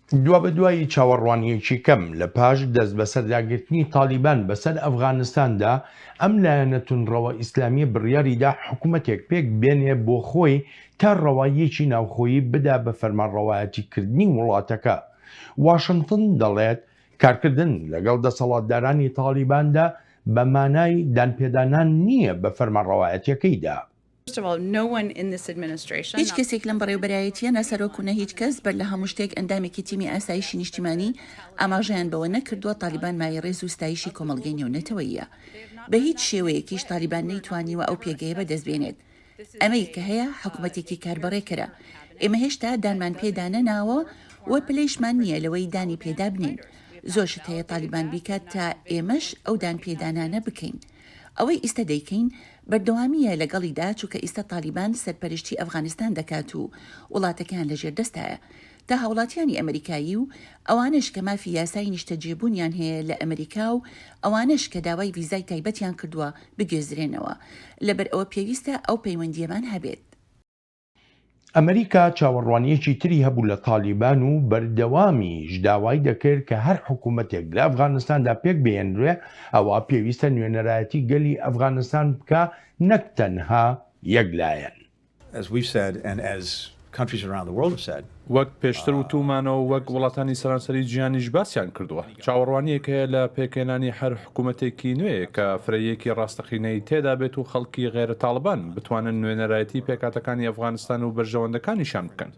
دوابەدوای چاوەڕوانییەکی کەم لە پاش دەستبەسەرداگرتنی تاڵیبان بەسەر ئەفغانستاندا، ئەم لایەنە توندڕەوە ئیسلامییە بڕیاریدا حکومەتێک پێک بێنێ بۆ خۆی تا ڕەواییەکی ناوخۆیی بدا بە فەرمانڕەوایەتیکردنی وڵاتەکە. واشنتن دەڵێت کارکردن لەگەڵ دەسەڵاتدارانی تاڵیباندا بە مانای دانپێدانان نییە بە فەرمانڕەوایەتیەکەیدا. هیچ کەسێک لەم بەڕێوەبەرایەتییە، نە سەرۆک و نە هیچ کەس، بەر لە هەموو شتێک ئەندامێکی تیمی ئاسایشی نیشتیمانی، ئاماژەیان بەوە نەکردووە تالیبان مایەی ڕێز و ستایشی کۆمەڵگەی نێونەتەوەییە. بە هیچ شێوەیەکیش تالیبان نەیتوانیوە ئەو پێگەیە بەدەست بێنێت. ئەمەی کە هەیە حکومەتێکی کاربەڕێکەرە. ئێمە هێشتا دانمان پێدا نەناوە و پلەیشمان نییە لەوەی دانی پێدا بنێین. زۆر شت هەیە تالیبان بیکات تا ئێمەش ئەو دانپێدانانە بکەین. ئەوەی ئیستە دەیکەین بەردەوامییە لەگەڵیدا چونکە ئیستە تالیبان سەرپەرشتی ئەفغانستان دەکات و وڵاتەکەیان لەژێر دەستایە تا هاوڵاتیانی ئەمریکایی و ئەوانەش کە مافی یاسایی نیشتەجێبوونیان هەیە لە ئەمریکا و ئەوانەش کە داوای ڤیزای تایبەتیان کردووە بگوێزرێنەوە لەبەرئەوە پێویستە ئەو پەیوەندییەمان هەبێت. ئەمریکا چاوەڕوانییەکی تری هەبوو لە تالیبان و بەردەوامیش داوای دەکرد کە هەر حکوومەتێک لە ئەفغانستاندا پێک بهێنرێ ئەوا پێویستە نوێنەرایەتی گەلی ئەفغانستان بکا نەک تەنها یەک لایەن. وەک پێشتر وتوومانە و وەک وڵاتانی سەرانسەری جیهانیش باسیان کردووە، چاوەڕوانییەک هەیە لە پێکهێنانی هەر حکوومەتێکی نوێ کە فرەییەکی ڕاستەقینەی تێدا بێت و خەڵکی غەیرە تاڵبان بتوانن نوێنەرایەتی پێکهاتەکانی ئەفغانستان و بەرژەوەندەکانیشیان بکەن.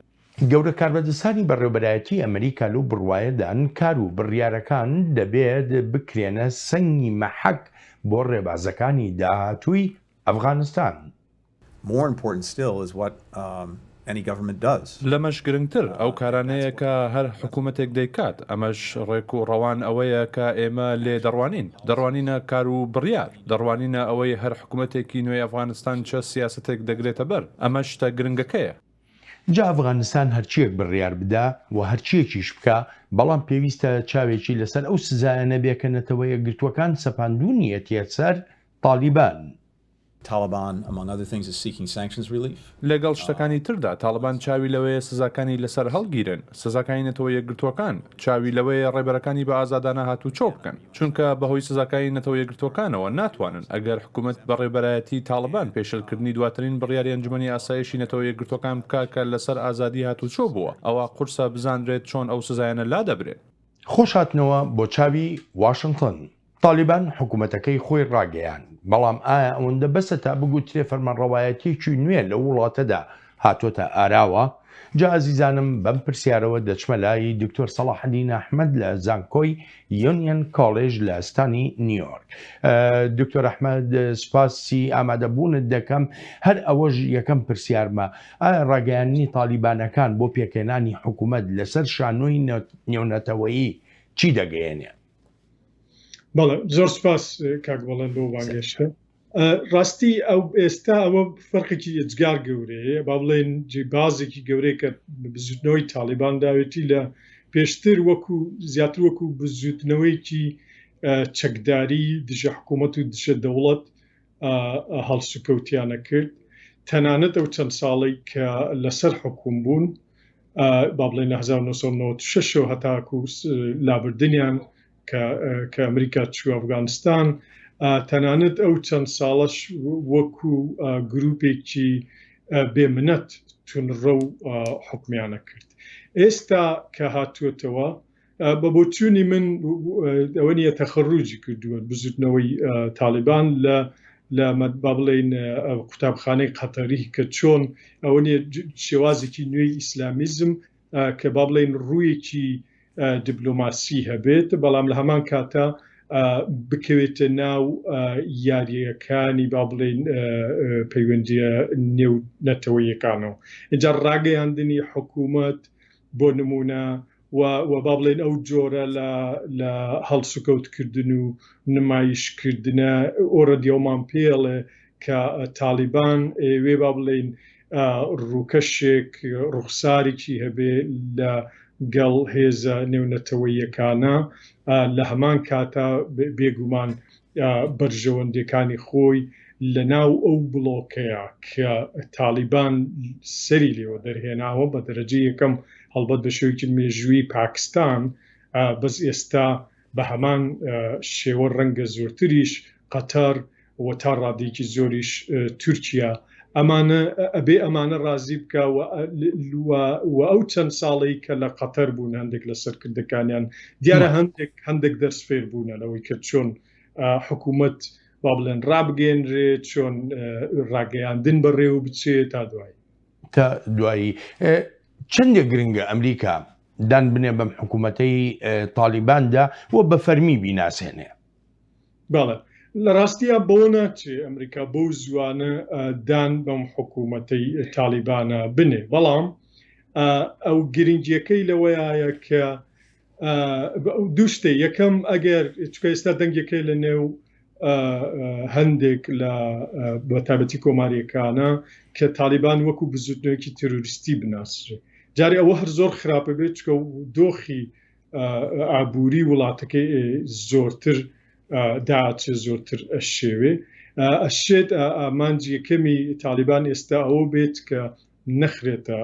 گەورە کاربەدەستانی بەڕێوەبەرایەتی ئەمریکا لەو بڕوایەدان کار و بڕیارەکان دەبێت بکرێنە سەنگی مەحەک بۆ ڕێبازەکانی داهاتووی ئەفغانستان. More important still is what any government does. لەمەش گرنگتر ئەو کارانەیە کە هەر حکوومەتێک دەیکات، ئەمەش ڕێک و ڕەوان ئەوەیە کە ئێمە لێ دەڕوانین. دەڕوانینە کار و بڕیار. دەڕوانینە ئەوەی هەر حکوومەتێکی نوێی ئەفغانستان چ سیاسەتێک دەگرێتە بەر. ئەمە شتە گرنگەکەیە. جا ئەفغانستان هەرچییەک بڕیار بدا و هەرچییەکیش بکا، بەڵام پێویستە چاوێکی لەسەر ئەو سزایانە بێ کە نەتەوە یەکگرتووەکان سەپاندوونیەتیە سەر تاڵیبان. Taliban, among other things, is seeking sanctions relief. لەگەڵ شتەکانی تردا، تاڵبان چاوی لەوەیە سزاکانی لەسەر هەڵگیرێن، سزاکانی نەتەوە یەکگرتووەکان، چاوی لەوەیە ڕێبەرەکانی بە ئازادانە هاتووچۆ بکەن، چونکە بەهۆی سزاکانی نەتەوە یەکگرتووەکانەوە ناتوانن، ئەگەر حکومەت بە ڕێبەرایەتی تاڵبان پێشێلکردنی دواترین بڕیاری ئەنجومەنی ئاسایشی نەتەوە یەکگرتووەکان بکا کە لەسەر ئازادی هاتووچۆ بووە، ئەوا قورسە بزانرێت چۆن ئەو سزایانە لادەبرێن. خۆش هاتنەوە بۆ چاوی واشنتن. تالیبان حکومەتەکەی خۆی ڕاگەیاند، بەڵام ئایا ئەوەندە بەسە تا بگوترێ فەرمانڕەوایەتیەکی نوێ لەو وڵاتەدا هاتۆتە ئاراوە؟ جا ئازیزانم بەم پرسیارەوە دەچمە لای دکتۆر سەڵاحەدین ئەحمەد لە زانکۆی یۆنیەن کۆلێژ لە ستانی نیویۆرک. دکتۆر ئەحمەد سوپاسی ئامادەبوونت دەکەم، هەر ئەوەش یەکەم پرسیارمە، ئایا ڕاگەیاندنی تالیبانەکان بۆ پێکهێنانی حکومەت لەسەر شانۆی نێونەتەوەیی چی دەگەیەنێ؟ بەڵێ زۆر سپاس کاک بەڵێن بۆ بانگێشتە ڕاستی ئەو ئێستا ئەوە فەرقێکی ئێجگار گەورەیە با بڵێن بازێکی گەورەیە کە بزوتنەوەی تاڵیبان داوێتی لە پێشتر وەکو زیاتر وەکو بزوتنەوەیەکی چەکداری دژە حکوومەت و دژە دەوڵەت هەڵسوکەوتیانە کرد تەنانەت ئەو چەند ساڵەی کە لەسەر حکوم بوون با بڵێن لە 1996 ەوە هەتاکو لابردنیان کە کە ئەمریکا چوو ئەفغانستان تەنانەت ئەو چەند ساڵەش وەکو گروپێکی بێمنەت تونڕە و حکمیانە کرد ئێستا کە هاتووەتەوە بە بۆچوونی من ئەوە نییە تەخەروجی کردووە بزوتنەوەی تاالبان لە لە با بڵێین قوتابخانەی قەتەری کە چۆن ئەوە نییە شێوازێکی نوێی ئیسلامیزم کە با بڵێین ڕوویەکی دیبلۆماسی هەبێت بەڵام لە هەمان کاتا بکەوێتە ناو یاریەکانی با بڵێین پەیوەندیە نێو نەتەوەیەکانەوە اینجا ڕاگەیاندنی حکوومەت بۆ نمونە و و با بڵێین ئەو جۆرە لە لە هەڵسوکەوت کردن و نمایش کردنە ئۆرەدی ئەومان پێڵێ کە تاڵیبان ئەیەوێ با بڵێین ڕووکەشێک ڕوخسارێکی هەبێ لە گەڵ هێزە نێونەتەوەییەکانە لە هەمان کاتا بێگومان بەرژەوەندیەکانی خۆی لە ناو ئەو بڵۆکەیە کە تاڵیبان سەری لێوە دەرهێناوە بە دەرەجەی یەکەم. هەڵبەت بە شێوەیەکی مێژووی پاکستان، بەس ئێستا بە هەمان شێوە ڕەنگە زۆرتریش قەتەر و تا ڕادەیەکی زۆریش تورکیا ئەمانە ئەبێ ئەمانە ڕازی بکە و ئەو چەند ساڵەی کە لە قەتەر بوون هەندێک لە سەرکردەکانیان دیارە هەندێک هەندێک دەرس فێر بوونە لەوەی کە چۆن حکوومەت با بڵێن ڕابگەێنرێ چۆن ڕاگەیاندن بەڕێوە بچێت تا دوایی تا دوایی چەندێک گرنگە ئەمریکا دان بنێ بەم حکوومەتەی تالیباندا و بە فەرمی بیناسێنێ؟ بەڵێ لە ڕاستیا بەوە ناچێ ئەمریکا بەو زوانە دان بەم حکوومەتەی تالیبانە بنێ، بەڵام ئەو گرنگیەکەی لەوەیە کە دوو شتێ یەکەم ئەگەر چکە ئێستا دەنگەکەی لە نێو هەندێک لە بە تایبەتی کۆماریەکانە کە تالیبان وەکو بزوتنەوەکی تیرۆریستی بناسرێ جارێ ئەوە هەر زۆر خراپە بێت چکە دۆخی ئابووری وڵاتەکەی زۆرتر داچێ زۆرتر ئەشێوێ ئەشێت ئامانج یەکەمی تالیبان ئێستا ئەوە بێت کە نەخرێتە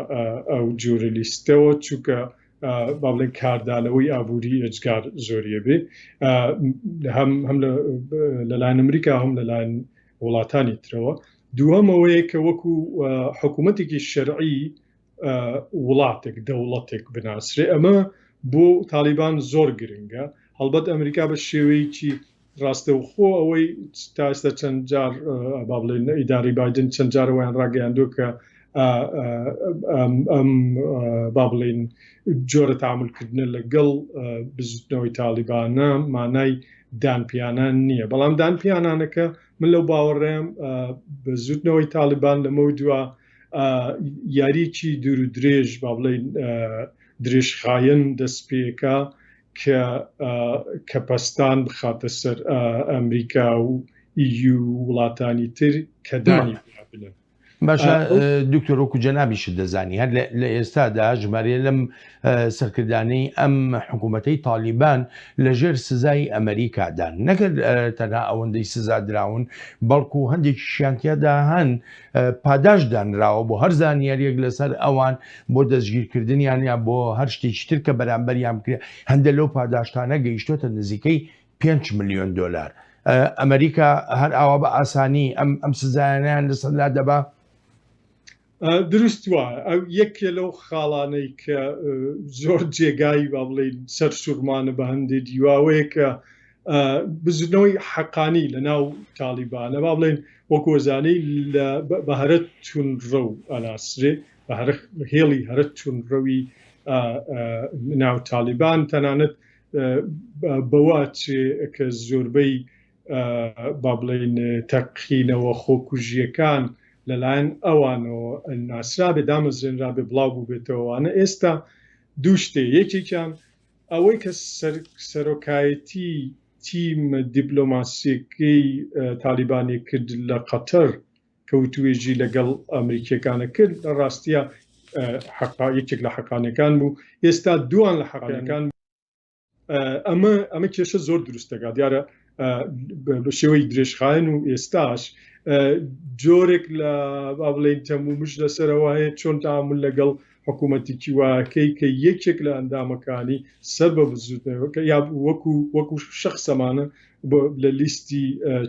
ئەو جۆرە لیستەوە چونکە با بڵێن کاردانەوەی ئابووری ئێجگار زۆریە بێ هەم هەم لەلایەن ئەمریکا هەم لەلایەن وڵاتانی ترەوە دووەم ئەوەیە کە وەکو حکوومەتێکی شەرعی وڵاتێک دەوڵەتێک بناسرێ ئەمە بۆ تالیبان زۆر گرنگە هەڵبەت ئەمریکا بە شێوەیەکی ڕاستەوخۆ ئەوەی تا ئێستا چەند جار با بڵێن ئیدارەی بایدن چەند جار ئەوەیان ڕاگەیاندووە کە ئەم با بڵێن جۆرە تعاملکردنە لەگەڵ بزوتنەوەی تاڵیبانە مانای دانپیانان نییە بەڵام دانپیانانەکە من لەو باوەڕێم بزوتنەوەی تاڵیبان لەمە دوا یاریی دوور و درێژ با بڵێن درێژخایەن دەست پێکا کە کە پەستان بخاتە سەر ئەمریکا و EU و وڵاتانی تر کە دانی پیا بنێن. باشە دکتۆر وەکو جەنابیشت دەزانی هەر لە ئێستادا ژمارەیە لەم سەرکردانەی ئەم حکوومەتەی تالیبان لەژێر سزای ئەمریکادان نەکرد تەنها ئەوەندەی سزا دراون بەڵکو هەندێکیشیان تیادا هەن پاداشت دانراوە بۆ هەر زانیاریەک لەسەر ئەوان بۆ دەستگیرکردنیان یان بۆ هەر شتێکی تر کە بەرامبەریان بکرێت هەندە لەو پاداشتانە گەیشتۆتە نزیکەی 5 ملیۆن دۆلار ئەمریکا هەر ئاوا بە ئاسانی ئەم ئەم سزایانیان لەسەر لا دەبا؟ دروست وایە ئەو یەکێ لەو خاڵانەی کە زۆر جێگای با بڵێین سەرسوڕمانە بە هەندێ دیواوەیە کە بزنەوەی حەقانی لە ناو تاڵیبانە با بڵێن وەکۆزانەی بە هەرە تونڕەو ئەناسرێ بە هەرە هێڵی هەرە تونڕەوی ناو تاڵیبان تەنانەت بەوە چێ کە زۆربەی با بڵێین تەقینەوە خۆکوژییەکان لەلایەن ئەوانەوە ناسرابێ، دامەزرێنرابێ، بڵاو بووبێتەوە. ئێستا دوو شتێ، یەکێکیان ئەوەی کە سەرۆکایەتی تیمە دیپلۆماسییەکەی تالیبانی کرد لە قەتەر کە وتوێژی لەگەڵ ئەمریکییەکانە کرد، لە ڕاستییا یەکێک لە حەقانیەکان بوو. ئێستا دووان لە حەقانیەکان ئەمە ئەمە کێشە زۆر دروست دەکات دیارە بە شێوەی درێژخایەن و ئێستاش جۆرێک لە با بڵێین تەمومژ لەسەرەوە هەیە چۆن تعامل لەگەڵ حکوومەتێکی واکەی کە یەکێک لە ئەندامەکانی سەر بە بزوتنەوەکە یا وەکو وەکو شخصەمانە لە لیستی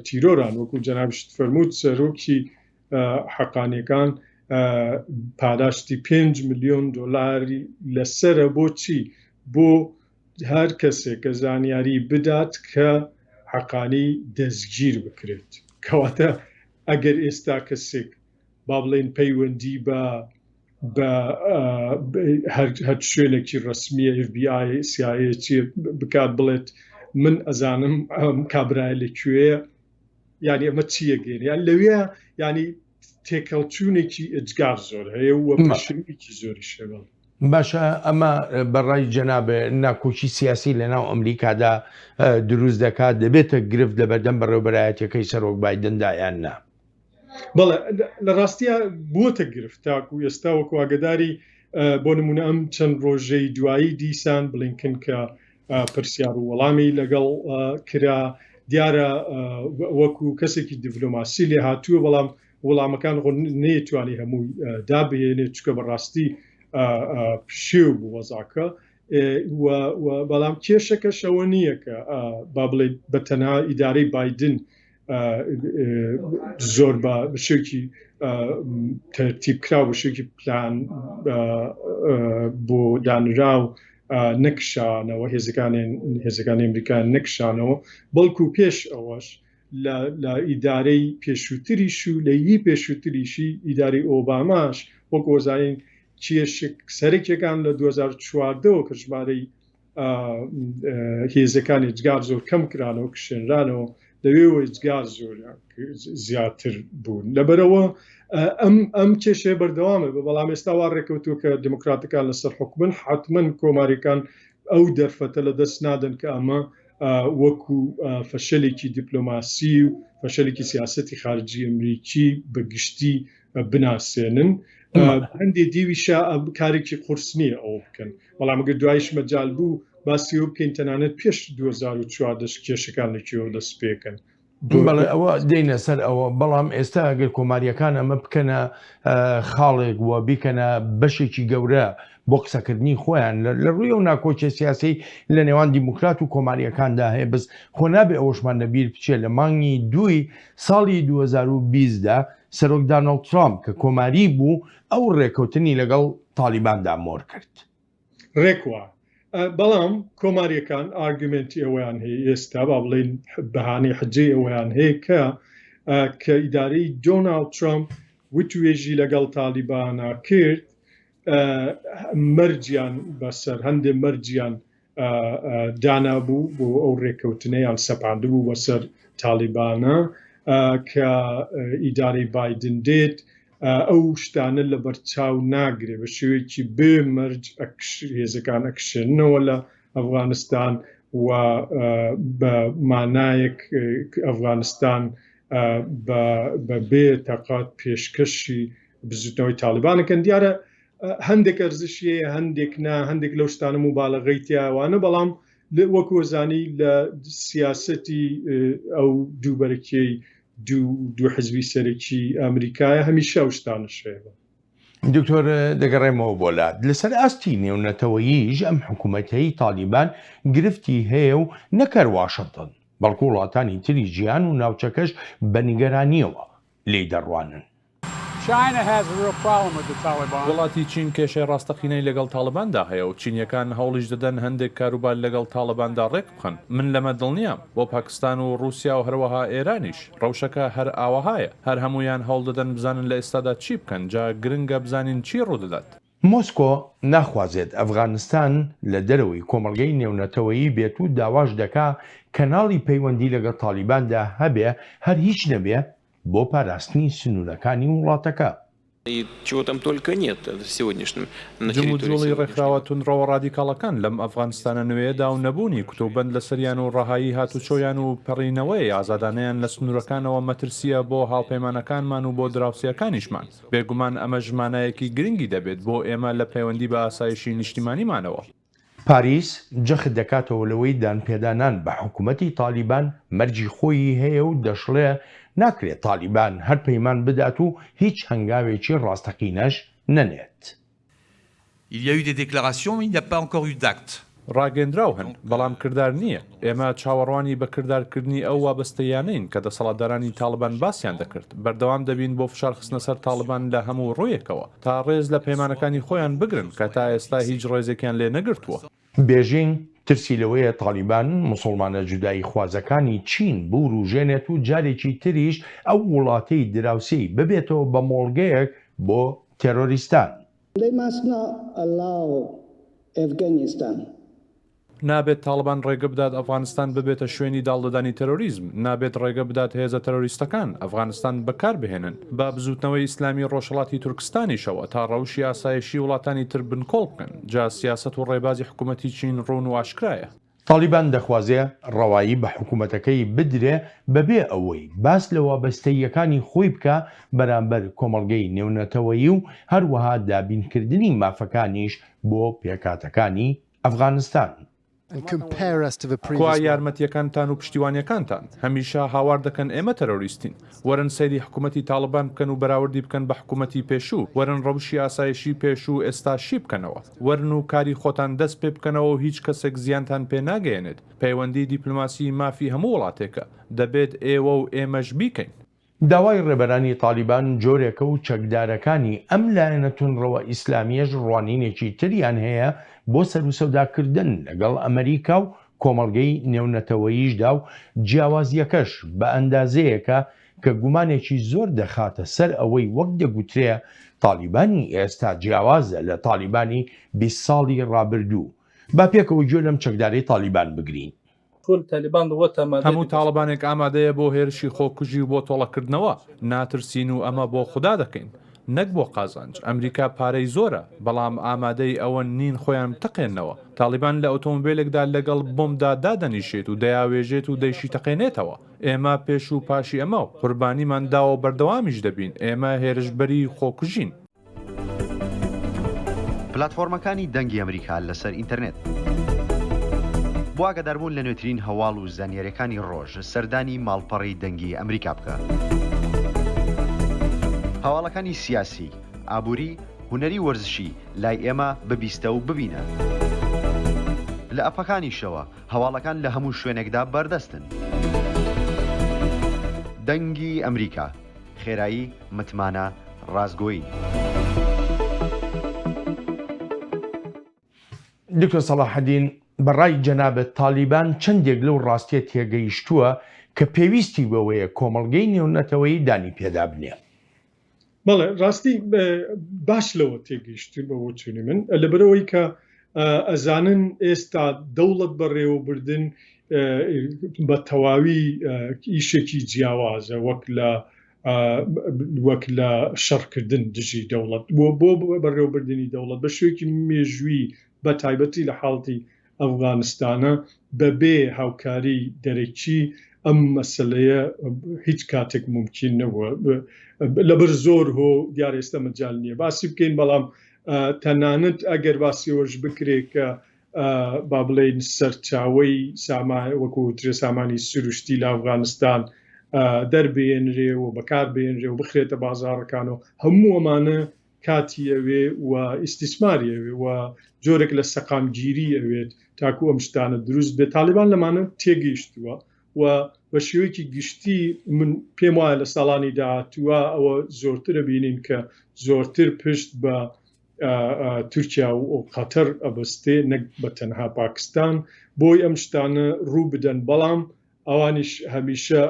تیرۆران وەکو جەنابشت فەرمووت سەرۆکی حەقانیەکان پاداشتی 5 ملیۆن دۆلاری لەسرە بۆچی بۆ هەر کەسێک کە زانیاری بدات کە حەقانی دەستگیر بکرێت کەواتە ئەگەر ئێستا کەسێک با بڵێن پەیوەندی بە بە هەر شوێنێکی ڕسمیە FBI CIA چی بکات بڵێت من ئەزانم ئەم کابرای لە کوێیە یعنی ئەمە چییە گەێن یان لەوێ ینی تێکەڵچوونێکی ئێجگار زۆر هەیە و پەشێویەکی زۆریش هەیە. باشە ئەمە بەڕای جەنابێ ناکۆکی سیاسی لە ناو ئەمریکادا دروست دەکات دەبێتە گرفت لە بەردەم بەڕێوبەرایەتەکەی سەرۆک بایدندا یان نا؟ بەڵێ لە ڕاستیە بووەتە گرفت تاکو ئێستا وەکو ئاگداری بۆ نمونە ئەم چەند ڕۆژەی دوایی دیسان بلینکن کە پرسیار و وەڵامی لەگەڵ کرا دیارە وەکو کەسێکی دیپلۆماسی لێ هاتووە بەڵام وەڵامەکان خۆ نەیتوانی هەمووی دابهێنێت چکە بەڕاستی. پشێو بوو وەزعەکە بەڵام کێشەکەش ئەوە نییە کە با بڵێ بە تەنها ئیدارەی بایدن زۆر بە شێوکی تەرتیب کرا بە شێوکی پلان بۆ دانراو نەکشانەوە هێزەکانی هێزەکانی ئەمریکا نەکشانەوە بەڵکو پێش ئەوەش لە ئیدارەی پێشووتریش و لە ی پێشووتریشی ئیدارەی ئۆباماش وەک ئۆزانین کێشە سەرەکیەکان لە 2014 ەوە کە ژمارەی هێزەکان ئێجگار زۆر کەم کرانەوە کشێنرانەوە لەوێوە ئێجگار زۆر زیاتر بوون لەبەرەوە ئەم ئەم کێشەیە بەردەوامە بە بەڵام ئێستا وا ڕێکەوتووە کە دموکراتەکان لەسەر حکومن حتمما کۆماریەکان ئەو دەرفەتە لە دەست نادەن کە ئەمە وەکو فەشەلێکی دیپلۆماسی و فەشەلێکی سیاسەتی خارجی ئەمریکی بە گشتی بناسێنن هەندێ دیویشە کارێکی قورس نییە ئەوە بکەن بەڵام گەر دوایش مەجال بوو باسی ئەوە بکەین تەنانەت پێش 2014 کێشەکان لە کوێوە دەست پێکەن. بەڵێ ئەوە دێینە سەر ئەوە بەڵام ئێستا ئەگەر کۆماریەکان ئەمە بکەنە خاڵێک و بیکەنە بەشێکی گەورە بۆ قسەکردنی خۆیان لە ڕووی ئەو ناکۆکیە سیاسی لە نێوان دیموکرات و کۆماریەکاندا هەیە بەس خۆ نابێ ئەوەشمان لەبیر بچێت لە مانگی دووی ساڵی 2020 دا سەرۆک دانۆڵد ترامپ کە کۆماری بوو ئەو ڕێکەوتنی لەگەڵ تاڵیباندا مۆر کرد. ڕێک وا. بەڵام کۆماریەکان ئارگومێنتی ئەوەیان هەیە ئێستا با بڵێین بەهانەی حجەی ئەوەیان هەیە کە کە ئیدارەی دۆناڵد ترامپ وتوێژی لەگەڵ تاڵیبانا کرد مەرجیان بەسەر هەندێ مەرجیان دانابوو بۆ ئەو ڕێککەوتنەیان سەپاندبوو بەسەر تاڵیبانە کە ئیدارەی بایدن دێت ئەو شتانە لەبەرچاو ناگرێ بە شێوەیەکی بێ مەرج هێزەکان ئەکشێنەوە لە ئەفغانستان و بە مانایەک ئەفغانستان بە بێ تەقات پێشکەشی بزوتنەوەی تاالبانەکەن دیارە هەندێک ئەرزشی هەیە هەندێک نا هەندێک لەو شتانە موبالەغەی تیاوانە بەڵام وەک وەزانی لە سیاسەتی ئەو دووبەرەکیەی دوو حزبی سەرەکی ئەمریکایە هەمیشە ئەو شتانەش هەیە. دکتۆر دەگەڕێمەوە بۆ لات لەسەر ئاستی نێونەتەوەییش ئەم حکوومەتەی تالیبان گرفتی هەیە و نەک هەر واشنتن بەڵکو وڵاتانی تری جیهان و ناوچەکەش بە نیگەرانییەوە لێی دەڕوانن. وڵاتی چین کێشەی ڕاستەقینەی لەگەڵ تاڵباندا هەیە و چینییەکان هەوڵیش دەدەن هەندێک کاروبار لەگەڵ تاڵباندا ڕێکبخەن. من لەمە دڵنیام. بۆ پاکستان و ڕووسیا و هەروەها ئێرانیش ڕەوشەکە هەر ئاوەهایە. هەر هەموویان هەوڵ دەدەن بزانن لە ئێستادا چی بکەن، جا گرنگە بزانین چی ڕوودەدات. مۆسکۆ ناخوازێت ئەفغانستان لە دەرەوەی کۆمەڵگەی نێونەتەوەیی بێت و داواش دەکا کەناڵی پەیوەندی لەگەڵ تاڵیباندا هەبێ هەر هیچ نەبێ بۆ پاراستنی سنوورەکانی وڵاتەکە. جموجوڵی ڕێکخراوە توندڕەوە ڕادیکاڵەکان لەم ئەفغانستانە نوێیەدا و نەبوونی کوتوبەند لەسەریان و ڕەهایی هاتوچۆیان و پەڕینەوەی ئازادانەیان لە سنوورەکانەوە مەترسییە بۆ هاوپەیمانەکانمان و بۆ دراوسێکانیشمان. بێگومان ئەمەش مانایەکی گرنگی دەبێت بۆ ئێمە لە پەیوەندی بە ئاسایشی نیشتیمانیمانەوە. پاریس جەخت دەکاتەوە لەوەی دانپێدانان بە حکومەتی تالیبان مەرجی خۆیی هەیە و دەشڵێ ناکرێت تالیبان هەر پەیمان بدات و هیچ هەنگاوێکی ڕاستەقینەش نەنێت. Il y a eu des déclarations mais il n'y a pas encore eu d'actes. ڕاگەیەندراو هەن، بەڵام کردار نییە. ئێمە چاوەڕوانی بە کردارکردنی ئەو وابەستەییانەین کە دەسەڵاتدارانی تاڵبان باسیان دەکرد. بەردەوام دەبین بۆ فشارخستنە سەر تاڵبان لە هەموو ڕوویەکەوە تا ڕێز لە پەیمانەکانی خۆیان بگرن کە تا ئێستا هیچ ڕێزێکیان لێ نەگرتووە. بێژینگ ترسی لەوەیە تاڵیبان موسڵمانە جوداییخوازەکانی چین بوروژێنێت و جارێکی تریش ئەو وڵاتەی دراوسێی ببێتەوە بە مۆڵگەیەک بۆ تێرۆریستان. They must not allow Afghanistan. نابێت تاڵبان ڕێگە بدات ئەفغانستان ببێتە شوێنی داڵدەدانی تێرۆریزم، نابێت ڕێگە بدات هێزە تێرۆریستەکان ئەفغانستان بەکار بهێنن، بە بزووتنەوەی ئیسلامی ڕۆژهەڵاتی تورکستانیشەوە تا ڕەوشی ئاسایشی وڵاتانی تر بنکۆڵ بکەن، جا سیاسەت و ڕێبازی حکوومەتی چین ڕوون و ئاشکرایە. تاڵیبان دەخوازێ ڕەوایی بە حکومەتەکەی بدرێ بەبێ ئەوەی باس لە وابەستەییەکانی خۆی بکا بەرامبەر کۆمەڵگەی نێونەتەوەیی و هەروەها دابینکردنی مافەکانیش بۆ پێکهاتەکانی ئەفغانستان. کوا یارمەتییەکانتان و پشتیوانییەکانتان؟ هەمیشە هاوار دەکەن ئێمە تەرۆریستین. وەرن سەیری حکومەتی تاڵبان بکەن و بەراوردی بکەن بە حکومەتی پێشوو. وەرن ڕەوشی ئاسایشی پێشوو و ئێستا شی بکەنەوە. وەرن و کاری خۆتان دەست پێ بکەنەوە و هیچ کەسێک زیانتان پێ ناگەیەنێت. پەیوەندی دیپلۆماسی مافی هەموو وڵاتێکە. دەبێت ئێوە و ئێمەش بیکەین. داوای ڕێبەرانی تاڵیبان جۆرێکە و چەکدارەکانی ئەم لایەنە توندڕەوە ئیسلامییەش ڕوانینێکی تریان هەیە بۆ سەروسەوداکردن لەگەڵ ئەمەریکا و کۆمەڵگەی نێونەتەوەییشدا و جیاوازییەکەش بە ئەندازەیەکە کە گومانێکی زۆر دەخاتە سەر ئەوەی وەک دەگوترێ تاڵیبانی ئێستا جیاوازە لە تاڵیبانی 20 ساڵی ڕابردوو. با پێکەوە گوێ لەم چەکدارەی تاڵیبان بگرین. هەموو تاڵبانێک ئامادەیە بۆ هێرشی خۆکوژی و بۆ تۆڵەکردنەوە، ناترسین و ئەمە بۆ خودا دەکەین نەک بۆ قازانج، ئەمریکا پارەی زۆرە، بەڵام ئامادەی ئەوە نین خۆیان بتەقێننەوە، تاڵیبان لە ئۆتۆمبێلێکدا لەگەڵ بۆمبدا دادەنیشێت و دەیاوێژێت و دەیشیتەقێنێتەوە، ئێمە پێش و پاشی ئەمە قوربانیمان داوە و بەردەوامیش دەبین، ئێمە هێرشبەری خۆکوژین. پلاتفۆرمەکانی دەنگی ئەمریکا لەسەر ئینتەرنێت. بۆ ئاگاداربوون لە نوێترین هەواڵ و زانیاریەکانی ڕۆژ سەردانی ماڵپەڕی دەنگی ئەمریکا بکە. هەواڵەکانی سیاسی، ئابووری، هونەری و وەرزشی لای ئێمە ببیستە و ببینە. لە ئەپەکانیشەوە هەواڵەکان لە هەموو شوێنێکدا بەردەستن. دەنگی ئەمریکا، خێرایی، متمانە، ڕاستگۆیی. دکتۆر سەڵاحەدین، بە ڕای جەنابت تالیبان چەندێک لەو ڕاستیە تێگەیشتووە کە پێویستی بەوەیە کۆمەڵگەی نێونەتەوەیی دانی پێدا بنێ؟ بەڵێ ڕاستی باش لەوە تێگەیشتوون بە بۆچوونی من لەبەرئەوەی کە ئەزانن ئێستا دەوڵەت بەڕێوەبردن بە تەواوی ئیشێکی جیاوازە وەک لە وەک لە شەڕکردن دژی دەوڵەت بۆ بۆ بەڕێوەبردنی دەوڵەت بە شێوەیەکی مێژووی بە تایبەتی لە حاڵەتی ئەفغانستانە بەبێ هاوکاری دەرەکی ئەم مەسەلەیە هیچ کاتێک مومکین نەبووە لەبەر زۆر هۆ دیار ئێستا مەجال نییە باسی بکەین بەڵام تەنانەت ئەگەر باسی ئەوەش بکرێت کە با بڵێین سەرچاوەی سامان وەکو وترێ سامانی سروشتی لە ئەفغانستان دەربێنرێ و بەکار بێنرێ و بخرێتە بازاڕەکانەوە هەموو ئەمانە کاتی ئەوێ و ئیستیسماری ئەوێ و جۆرێک لە سەقامگیری ئەوێت تاکو ئەم شتانە دروست بێت تاالبان لەمانە تێگەیشتووە و بە شێوەیەکی گشتی من پێم وایە لە ساڵانی داهاتووە ئەوە زۆرترە بینین کە زۆرتر پشت بە تورکیا و قەتەر ئەبەستێ نەک بە تەنها پاکستان بۆی ئەم شتانە ڕوو بدەن بەڵام ئەوانیش هەمیشە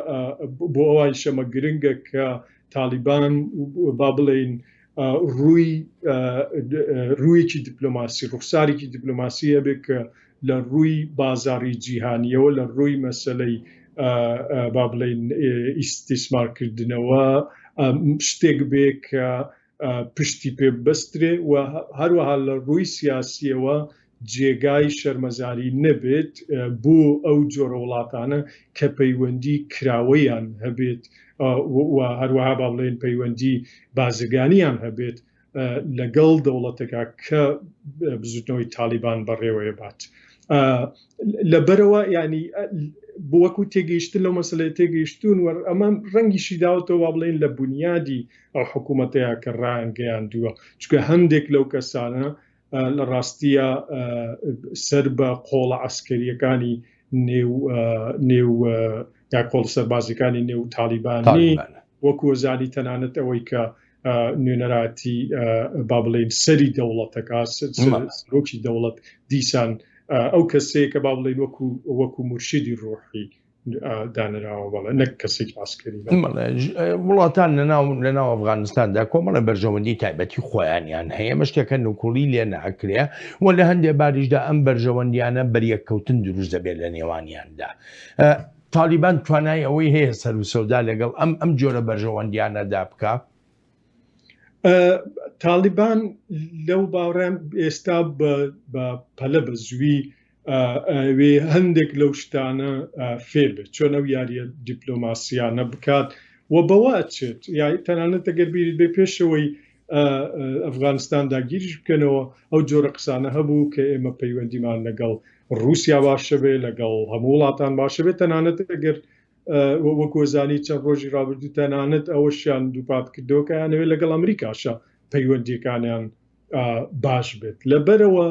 بۆ ئەوانیش ئەمە گرنگە کە تالیبان با بڵێین ڕووی ڕوویەکی دیپلۆماسی ڕوخسارێکی دیپلۆماسی هەبێت کە لە ڕووی بازاڕی جیهانیەوە لە ڕووی مەسەلەی با بڵێین ئیستیسمارکردنەوە شتێک بێ کە پشتی پێ ببەسترێ و هەروەها لە ڕووی سیاسیەوە جێگای شەرمەزاری نەبێت بۆ ئەو جۆرە وڵاتانە کە پەیوەندی کراوەیان هەبێت و هەروەها با بڵێن پەیوەندی بازرگانیان هەبێت لەگەڵ دەوڵەتەکە کە بزوتنەوەی تالیبان بەڕێوەیە بات لەبەرەوە ینی وەکو تێگەیشتن لەو مەسلەیە تێگەیشتون وەر ئەمە ڕەنگیشی داوەتەوە وا بڵێن لە بنیادی ئەو حکوومەتەیە کە ڕایانگەیاندووە چونکە هەندێک لەو کەسانە لە ڕاستیە سەر بە قۆڵە عسکەریەکانی نێو نێو یا قۆڵ سەربازیەکانی نێو تالیبانی وەکو وەزانی تەنانەت ئەوەی کە نوێنەراتی با بڵێین سەری دەوڵەتەکە سەرۆکی دەوڵەت دیسان ئەو کەسەیە کە با بڵێین وەکو وەکو مورشیدی ڕۆحی دانراوە بەڵێ نەک کەسێکی عسکەری وڵاتان لەناو لەناو ئەفغانستاندا کۆمەڵە بەرژەوەندی تایبەتی خۆیانیان هەیە مەشتێکە نکوڵی لێ ناکرێ و لە هەندێ باریشدا ئەم بەرژەوەندیانە بەریەککەوتن دروست دەبێت لە نێوانیاندا تالیبان توانای ئەوەی هەیە سەروسەودا لەگەڵ ئەم ئەم جۆرە بەرژەوەندیانەدا بکا؟ تالیبان لەو باوەڕام ئێستا بە پەلە بە زووی ئەوێ هەندێک لەو شتانە فێر بێت چۆن ئەو یاریە دیپلۆماسیانە بکات و بەوە ئەچێت یای تەنانەت ئەگەر بیرت بێ پێشەوەی. ئەفغانستان داگیریش بکەنەوە. ئەو جۆرە قسانە هەبوو کە ئێمە پەیوەندیمان لەگەڵ ڕووسیا باشە بێ، لەگەڵ هەموو وڵاتان باشە بێ، تەنانەت ئەگەر وەکو ئەزانی چەند ڕۆژی ڕابردوو تەنانەت ئەوەشیان دووپات کردەوە کە ئەیانەوێت لەگەڵ ئەمریکاشا پەیوەندیەکانیان باش بێت. لەبەرئەوە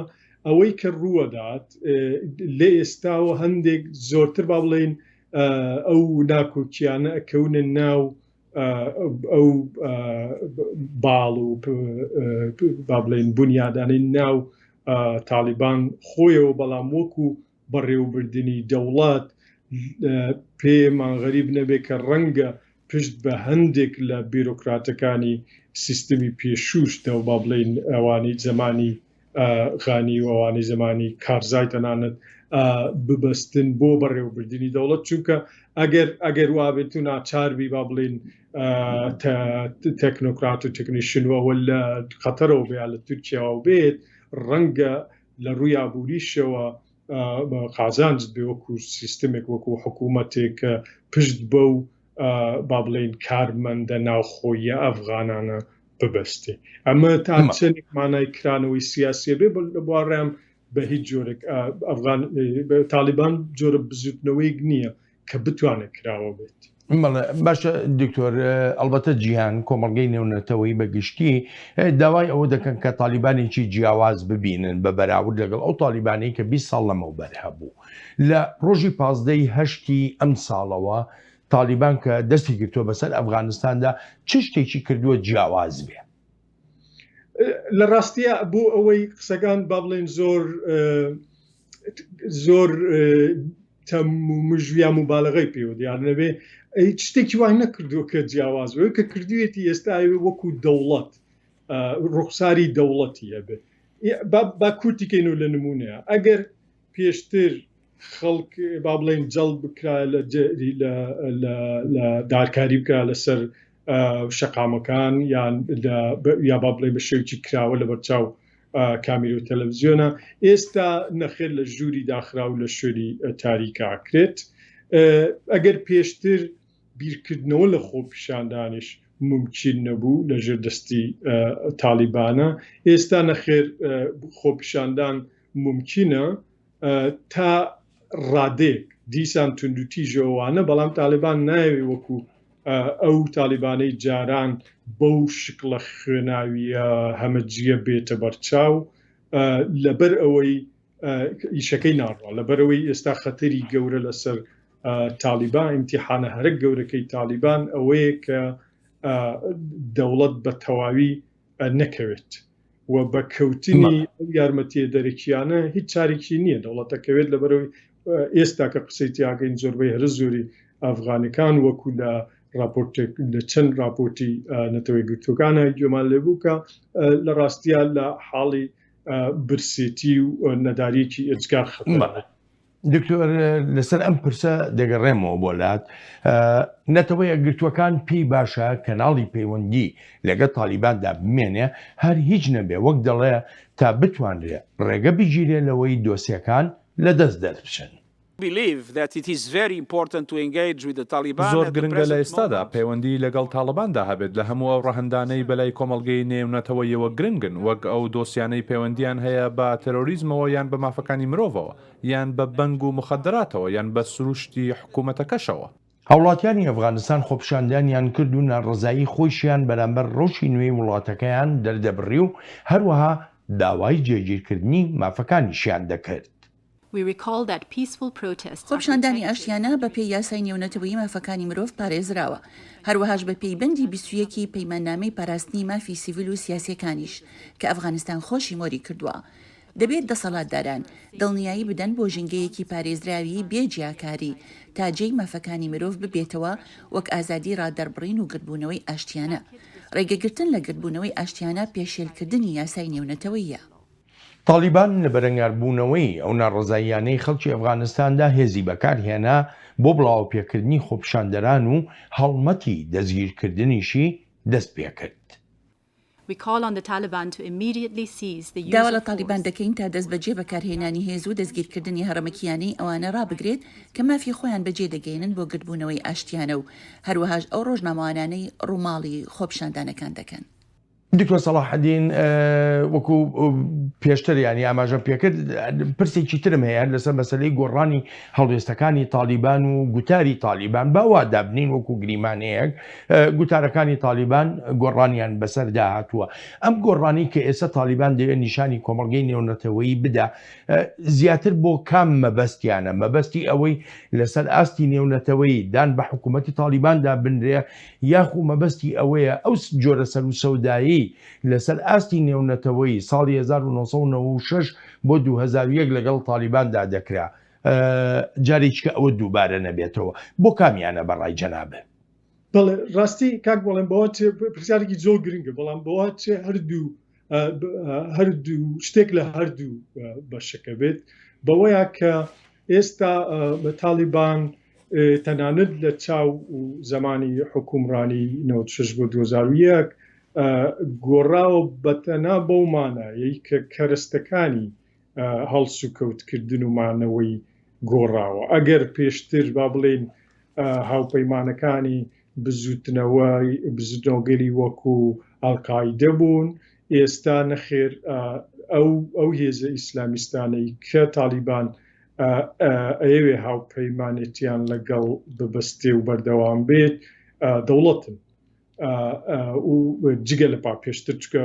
ئەوەی کە ڕووەدات لە ئێستاوە هەندێک زۆرتر با بڵێین ئەو ناکۆکیانە ئەکەونە ناو ئەو باڵ و با بڵێین بونیادانەی ناو تاڵیبان خۆیەوە، بەڵام وەکو بەڕێوەبردنی دەوڵەت پێمان غەریب نەبێت کە ڕەنگە پشت بە هەندێک لە بیرۆکراتەکانی سیستمی پێشووش دەو با بڵێین ئەوانەی زەمانی غانی و ئەوانەی زەمانی کارزای تەنانەت ببەستن بۆ بەڕێوەبردنی دەوڵەت، چونکە ئەگەر ئەگەر وابێت و ناچار بی با بڵێین تەکنۆکرات و تەکنیشن و ئەوە لە قەتەرەوە بێ یا لە تورکیاوە بێت، ڕەنگە لە ڕووی ئابووریشەوە قازانجت بێ وەکو سیستمێک وەکو حکوومەتێک کە پشت بەو با بڵێین کارمەندە ناوخۆییە ئەفغانانە ببەستێ. ئەمە تا چەندێک مانای کرانەوەی سیاسیە بێ لە بواڕیان بە هیچ جۆرێک ئەفغان تالیبان جۆرە بزوتنەوەیەک نییە کە بتوانێت کراوە بێت. باشە دکتۆر ئەڵبەتە جیهان کۆمەڵگەی نێونەتەوەی بە گشتی داوای ئەوە دەکەن کە تالیبانێکی جیاواز ببینن بە بەراورد لەگەڵ ئەو تالیبانەی کە 20 ساڵ لەمەوبەر هەبوو لە ڕۆژی پازدەی هەشتی ئەم ساڵەوە تالیبان کە دەستی گرتووە بەسەر ئەفغانستاندا چ شتێکی کردووە جیاواز بێ؟ لە ڕاستیە بۆ ئەوەی قسەکان با بڵێن زۆر زۆر تەم و مژ یا موبالغەی پێوە دیار نەبێ هیچ شتێکی وای نەکردووە کە جیاواز بێ کە کردوێتی ئێستا ئەوێ وەکو دەوڵەت ڕوخساری دەوڵەتی هەبێ با کورتیکەین و لە نمونەیە ئەگەر پێشتر خەڵک با بڵێین جەڵب بکرا لە لە دارکاری بکرا لەسەر شەقامەکان یان یا با بڵێ بە شێوکی کراوە لە بەرچاو کامیر و تەلەڤزیۆنە ئێستا نەخێر لە ژووری داخراو لە شوێنی تاریکاکرێت ئەگەر پێشتر بیرکردنەوە لە خۆپیشاندانیش مومکین نەبوو لە ژێر دەستی تاڵیبانە ئێستا نەخێر خۆپیشاندان مومکینە تا ڕادەیەک دیسان توندوتیژەوانە بەڵام تاالبان نایەوێ وەکو ئەو تاالبانەی جاران بەو شکڵە خوێناویە هەمەجیە بێتە بەرچاو لەبەر ئەوەی ئیشەکەی ناڕوا لەبەرەوەی ئێستا خەتەری گەورە لەسەر تاالبان ئیمتیحانە هەرە گەورەکەی تاالبان ئەوەیە کە دەوڵەت بە تەواوی نەکەوێت و بە کەوتنی ئەو یارمەتیە دەرەکیانە هیچ چارێکی نییە دەوڵەتەکەوێت لەبەرەوەی ئێستا کە قسەی تیاگەین زۆربەی هەرە زۆری ئەفغانەکان وەکو لە راپۆرتێک لە چەند راپۆرتی نەتەوەی گرتوەکانە گوێمان لێبوو کە لە ڕاستیە لە حاڵی برسێتی و نەداریەکی ئێجگار خەتەر. دکتۆر لەسەر ئەم پرسە دەگەڕێمەوە بۆ لات نەتەوە یەکگرتووەکان پێی باشە کەناڵی پەیوەندی لەگەڵ تالیباندا بمێنێ هەر هیچ نەبێ وەک دەڵێ تا بتوانرێ ڕێگە بگیرێ لەوەی دۆسیەکان لەدەست دەربچن. زۆر گرنگە لە ئێستادا پەیوەندی لەگەڵ تاڵباندا هەبێت لە هەموو ئەو ڕەهەندانەی بەلای کۆمەڵگەی نێونەتەوەییەوە گرنگن وەک ئەو دۆسیانەی پەیوەندییان هەیە بە تێرۆریزمەوە یان بە مافەکانی مرۆڤەوە یان بە بەنگ و موخەدەراتەوە یان بە سروشتی حکومەتەکەشەوە. هاوڵاتیانی ئەفغانستان خۆپیشاندانیان کرد و ناڕەزایی خۆیشیان بەرامبەر ڕەوشی نوێی وڵاتەکەیان دەردەبڕی و هەروەها داوای جێگیرکردنی مافەکانیشیان دەکرد. خۆپیشاندانی ئاشتیانە بە پێی یاسای نێونەتەوەیی مافەکانی مرۆڤ پارێزراوە، هەروەهاش بە پێی بەندی 21 ی پەیماننامەی پاراستنی مافی سیڤیل و سیاسیەکانیش کە ئەفغانستان خۆشی مۆری کردووە. دەبێت دەسەڵاتداران دڵنیایی بدەن بۆ ژینگەیەکی پارێزراوی بێ جیاکاری تا جێی مافەکانی مرۆڤ ببێتەوە وەک ئازادی ڕادەربڕین و گردبوونەوەی ئاشتیانە. ڕێگەگرتن لە گردبوونەوەی ئاشتیانە پێشێلکردنی یاسای نێونەتەوەییە. تاڵیبان لە بەرەنگاربوونەوەی ئەو ناڕەزاییانەی خەڵکی ئەفغانستاندا هێزی بەکارهێنا بۆ بڵاوەپێکردنی خۆپیشاندەران و هەڵمەتی دەستگیرکردنیشی دەستپێکرد. داوا لە تاڵیبان دەکەین تا دەستبەجێ بەکارهێنانی هێز و دەستگیرکردنی هەڕەمەکییانەی ئەوانە ڕابگرێت کە مافی خۆیان بەجێ دەگەیەنن بۆ گردبوونەوەی ئاشتیانە و هەروەهاش ئەو ڕۆژنامەوانانەی ڕووماڵی خۆپیشاندانەکان دەکەن. دکتۆر سەڵاحەدین وەکو پێشتر ینی ئاماژەم پێکرد پرسێکی ترم هەیە لەسەر مەسلەی گۆڕانی هەڵوێستەکانی تالیبان و گوتاری تالیبان باوا دابنین وەکو گریمانەیەک گوتارەکانی تالیبان گۆڕانیان بەسەردا هاتووە ئەم گۆڕانی کە ئێستا تالیبان دەوێت نیشانی کۆمەڵگەی نێونەتەوەیی بدا زیاتر بۆ کام مەبەستیانە مەبەستی ئەوەی لەسەر ئاستی نێونەتەوەیی دان بە حکوومەتی تالیباندا بنرێ یاخو مەبەستی ئەوەیە ئەو جۆرە سەروسەودایەی لەسەر ئاستی نێونەتەوەیی ساڵی 1996 بۆ 2001 لەگەڵ تالیباندا دەکرا جارێکیکە ئەوە دووبارە نەبێتەوە بۆ کامیانە بەڕای جەنابت؟ بەڵێ ڕاستی کاک بەڵێن بەوە پرسیارێکی زۆر گرنگە بەڵام بەوە چێ هەردوو هەردوو شتێک لە هەردوو بەشەکە بێت بەوەیە کە ئێستا بە تالیبان تەنانەت لە چاو و زمانی حکومڕانی 96 بۆ 2001 گۆڕاوە بەتەنا بەو مانایەی کە کەرەستەکانی هەڵسوکەوتکردن و مانەوەی گۆڕاوە ئەگەر پێشتر با بڵێین هاوپەیمانەکانی بزوتنەوەی بزوتنەوەگەلی وەکو ئەلقایدە بوون ئێستا نەخێر ئەو ئەو هێزە ئیسلامیستانەی کە تالیبان ئەیەوێ هاوپەیمانێتیان لەگەڵ ببەستێ و بەردەوام بێت دەوڵەتن و جگە لە پا پێشتر چکە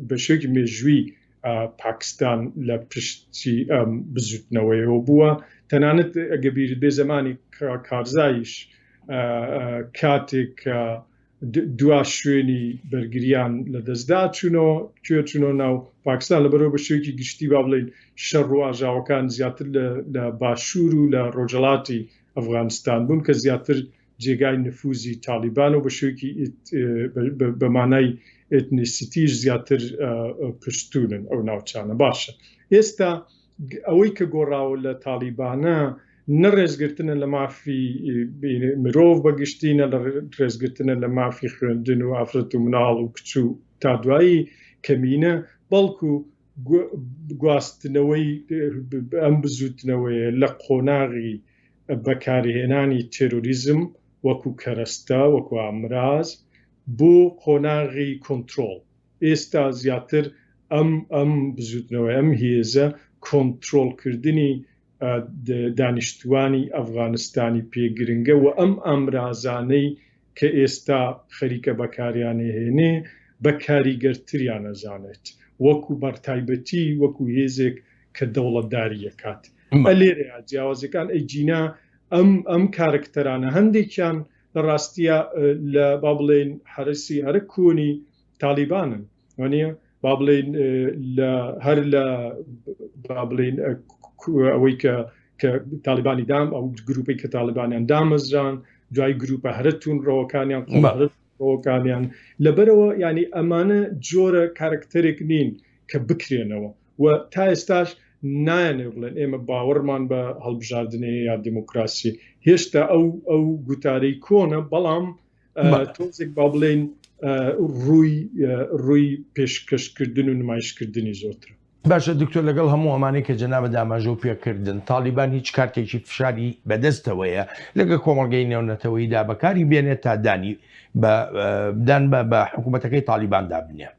بە شێوەیەکی مێژووی پاکستان لە پشتی ئەم بزوتنەوەیەوە بووە تەنانەت ئەگە بیرت بێ زمانی کارزایش کاتێک کە دوا شوێنی بەرگریان لە دەستدا چوونەوە کوێ چوونەوە ناو پاکستان لەبەرەوە بە شێوەیەکی گشتی با بڵێین شەڕ و ئاژاوەکان زیاتر لە باشوور و لە ڕۆژهەڵاتی ئەفغانستان بوون کە زیاتر جێگای نفوزی تاڵیبان و بە شێوەیەکی بە مانای ئێتنیسیتیش زیاتر پشتونن ئەو ناوچانە باشە ئێستا ئەوەی کە گۆڕاوە لە تاڵیبانە نە ڕێزگرتنە لە مافی مرۆڤ بەگشتی نە لە ڕێزگرتنە لە مافی خوێندن و ئافرەت و مناڵ و کچ و تا دوایی کەمینە بەڵکو گواستنەوەی ئەم بزوتنەوەیە لە قۆناغی بەکارهێنانی تێرۆریزم وەکو کەرەستە، وەکو ئامراز بۆ قۆناغی کۆنترۆڵ. ئێستا زیاتر ئەم ئەم بزوتنەوەی ئەم هێزە کۆنترۆڵکردنی دانیشتوانی ئەفغانستانی پێ گرنگە و ئەم ئامرازانەی کە ئێستا خەریکە بەکاریانێهێنێ بە کاریگەرتریان ئەزانێت وەکو بەرتایبەتی وەکو هێزێک کە دەوڵەتداری ئەکات لێرەیە جیاوازیەکان ئەیگینا ئەم ئەم کارکتەرانە هەندێکیان لە ڕاستیە لە با بڵێین حەرەسی هەرە کۆنی تالیبانن وانە با بڵێین لە هەر لە با بڵێین ئەوەی کە کە تالیبانی دام ئەو گروپی کە تالیبانیان دامەزران دوای گروپە هەرە تون ڕەوەکانیان ڕەوەکانیان لەبەرەوە ینی ئەمانە جۆرە کارکتەرێک نین کە بکرێنەوە و تا ئێستاش نایانەوێت بڵێن ئێمە باوەڕمان بە هەڵبژاردنێ یا دیموکراسی هێشتا ئەو ئەو گوتارەی کۆنە بەڵام تۆزێک با بڵێن ڕووی ڕووی پێشکەشکردن و نمایشکردنی زۆرترە. باشە دکتۆر لەگەڵ هەموو ئەمانەی کە جەنابت ئاماژەو پێکردن تاڵیبان هیچ کارتێکی فشاری بەدەستەوەیە لەگە کۆمەڵگەی نێونەتەوەیدا بەکاری بێنێت تا دانی بە دان بە بە حکوومەتەکەی تاڵیباندا بنێ؟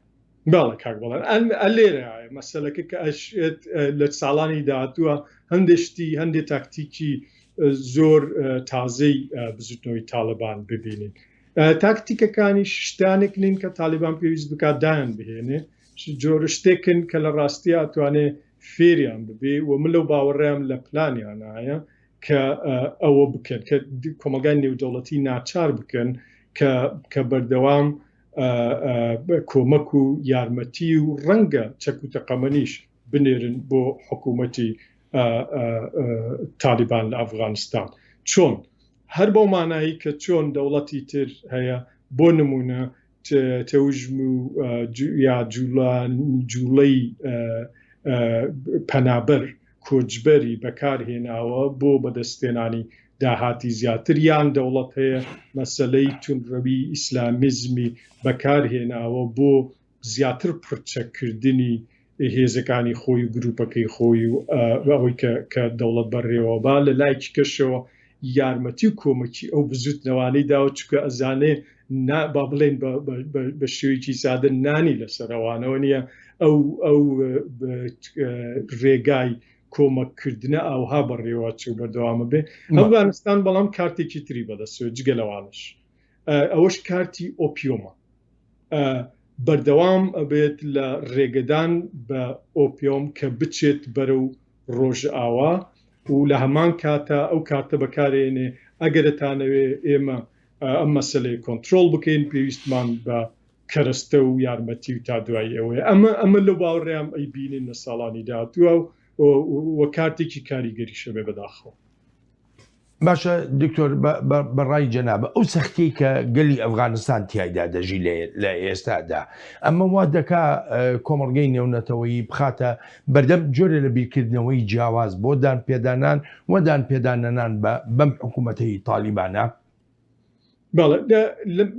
بەڵێ کاک بەڵێن ئەم لێرە مەسەلەکە کە ئەشێت لە ساڵانی داهاتووە هەندێک شتی هەندێک تاکتیکی زۆر تازەی بزوتنەوەی تاالبان ببینین تاکتیکەکانی شتانێک نین کە تاالبان پێویست بکات دایان بهێنێ جۆرە شتێکن کە لە ڕاستیە ئەتوانێ فێریان ببێ و من لەو باوەڕیان لە پلانیانایە کە ئەوە بکەن کە کۆمەلگای نێودەوڵەتی ناچار بکەن کە کە بەردەوام کۆمەک و یارمەتی و ڕەنگە چەک و تەقەمەنیش بنێرن بۆ حکوومەتی تالیبان لە ئەفغانستان چۆن هەر بەو مانایی کە چۆن دەوڵەتی تر هەیە بۆ نمونە تەوژم و یا جوڵەی پەنابەر کۆچبەری بەکارهێناوە بۆ بەدەستهێنانی داهاتی زیاتر یان دەوڵەت هەیە مەسەلەی توندڕەوی ئیسلامیزمی بەکارهێناوە بۆ زیاتر پڕچەککردنی هێزەکانی خۆی و گروپەکەی خۆی و ئەوەی کە کە دەوڵەت بەڕێوەبا لە لایەکی کەشەوە یارمەتی و کۆمەکی ئەو بزوتنەوانەی داوە چونکە ئەزانێ. با بڵێن بە شێوەیەکی سادە نانی لەسەر ئەوانەوە نییە ئەو ئەو ڕێگای کۆمەککردنە ئاوها بەڕێوە چوو بەردەوامە بێ ئەفغانستان بەڵام کارتێکی تری بەدەستەوە جگە لەوانش ئەوەش کارتی ئۆپیۆمە بەردەوام ئەبێت لە ڕێگەدان بە ئۆپیۆم کە بچێت بەرەو ڕۆژئاوا و لە هەمان کاتا ئەو کارتە بەکارێنێ ئەگەرەتانەوێ ئێمە ئەم مەسەلەیە کۆنترۆڵ بکەین پێویستمان بە کەرەستە و یارمەتی و تا دوایی ئەوەیە ئەمە ئەمە لەو باوەڕیان ئەیبینین لە ساڵانی داهاتووە و و کارتێکی کاریگەریشە بێ بەداخەوە. باشە دکتۆر بە ڕای جەنابە ئەو سەختیەی کە گەلی ئەفغانستان تیایدا دەژی لە ئێستادا ئەمە وا دەکا کۆمەڵگەی نێونەتەوەیی بخاتە بەردەم جۆرێ لە بیرکردنەوەی جیاواز بۆ دان پێدانان و دان پێدانەنان بە بەم حکوومەتەی تالیبانە؟ بەڵێ